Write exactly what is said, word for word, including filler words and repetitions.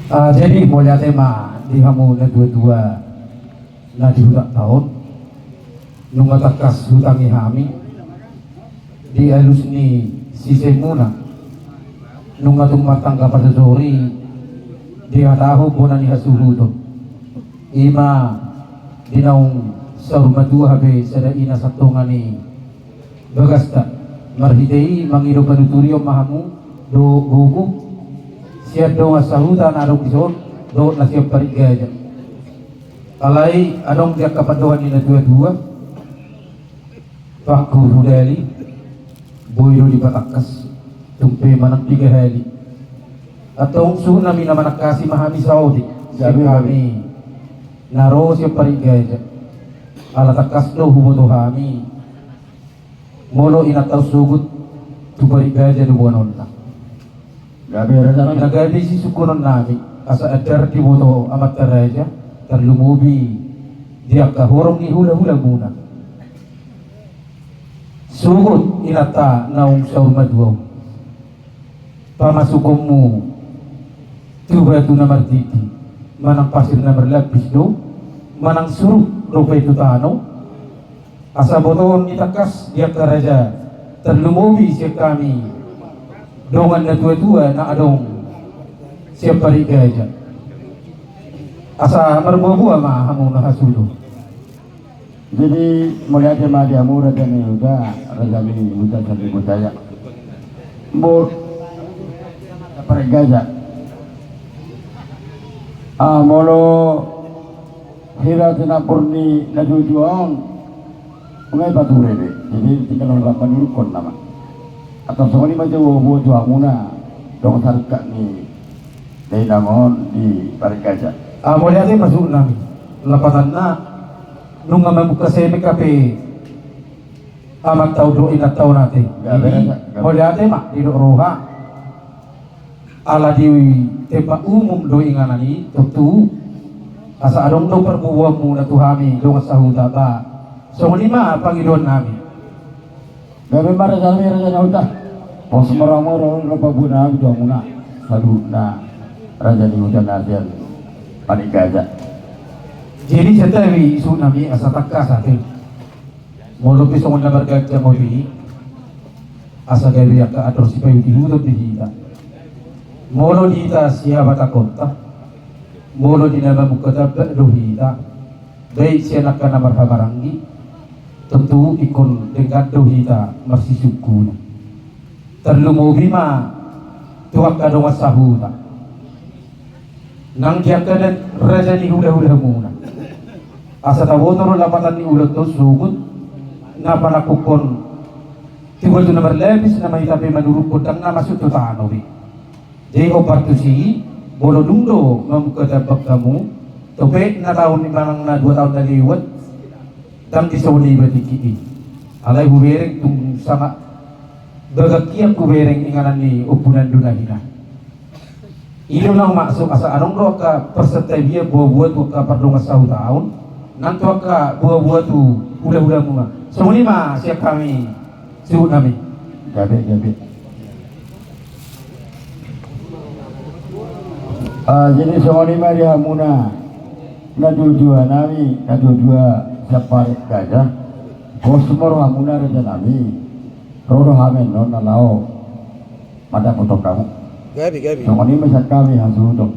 Ah, jadi mauliate ma di hamu natuatua na di hutanta on, nunga tangkas hutangi hami di alus ni sisemuna, nunga tung martangga pasosori dihatahon bona ni hasuhuton. Ima di naung saur matua hape sada ina satonga ni bagasta. Marhite i mangido panuturion ma hamu dohot gogo sian dongan sahuta na adong dison dohot na sian Parit Gaja. Alai adong di angka pandohan ni natuatua, pangku hudali boi do dipatangkas, tung pe manang piga hali. Antong suhut nami na manangkasi ma hami saotik sian hami na ro sian Parit Gaja. Ala tangkas do huboto hami molo inanta on sogot tu Parit Gaja do boanonna. Gabe raja nami. Na gabe sisungkunon nami asa andar diboto amanta raja, tarlumobi di angka horong ni hulahulamuna. Sogot inanta naung saur matua on, pamasukonmu tu batu na martiti, manang pasir na marlapis do, manang surut dope tu tano, asa botoon ni tangkas di angka raja, tarlumobi sian hami dongan natuatua na adong sian Parit Gaja. Asa marbuabua ma hamu na hasuhuton. Jadi mauliate ma di hamu raja ni huta, raja ni huta Saribuntaya. Bo, Parit Gaja. Ah, molo hira tinampur ni natuatua on, nunga ipature be. Jadi tinggal on rap manurukon nama. Antong songon i ma jo buat tu hamuna dongan sarikat ni dainang on di Parit Gaja. Ah, mauliate ma suhut nami. Lapatanna nunga mamungka semek hape amanta on dohot inanta on ate. Jadi mauliate ma didok roha. Ala di tempat umum do inganan i tontu, asa adong do parbubuanmuna tu hami dongan sahuta ba. Songon i ma pangidoan nami. Gabe ma raja nami, raja ni huta. Pos ma rohamu, ro pabuana nami tu hamuna saluhutna raja ni huta na sian Parit Gaja. Jadi santabi suhut nami asa tangkas ate. Molo pe songon na marganjang otik i, asa gabe angka andor sipaihutihuton di hita. Molo di hita sihabatahonta, molo di na mamungka tambak do hita, baik sian angka na marhahamaranggi, tontu ingkon denggan do hita marsisungkunan. Tarlumobi ma tu angka dongan sahuta. Nang di angka na raja ni hulahulamuna. Asa taboto do lapatan ni ulaonta on sogot na panangkukhon tu batu na marlapis, na marhite pe manurukon, ndang na masuk tu tano be. Jadi hombar tusi, molo dung do mamungka tambak hamu, dope na taon i manang na dua taon na lewat, ndang disongon iba tingki i. Alai hubereng tung sanga bagan hian hubereng inganan ni ompunandu na hina. I do naung maksud asa adong do angka parsantabian buabua tu angka pardongan sahuta on, nang tu angka buabua tu hulahulamuna. Songon i ma sian hami suhut nami. Gabe, gabe. Ah, jadi songon i ma di hamuna natuatua nami, natuatua sian Parit Gaja. Pos ma rohamuna raja nami. Ro do hami annon na laho mandapothon hamu. Gabe, gabe. Songon i ma sian hami hasuhuton.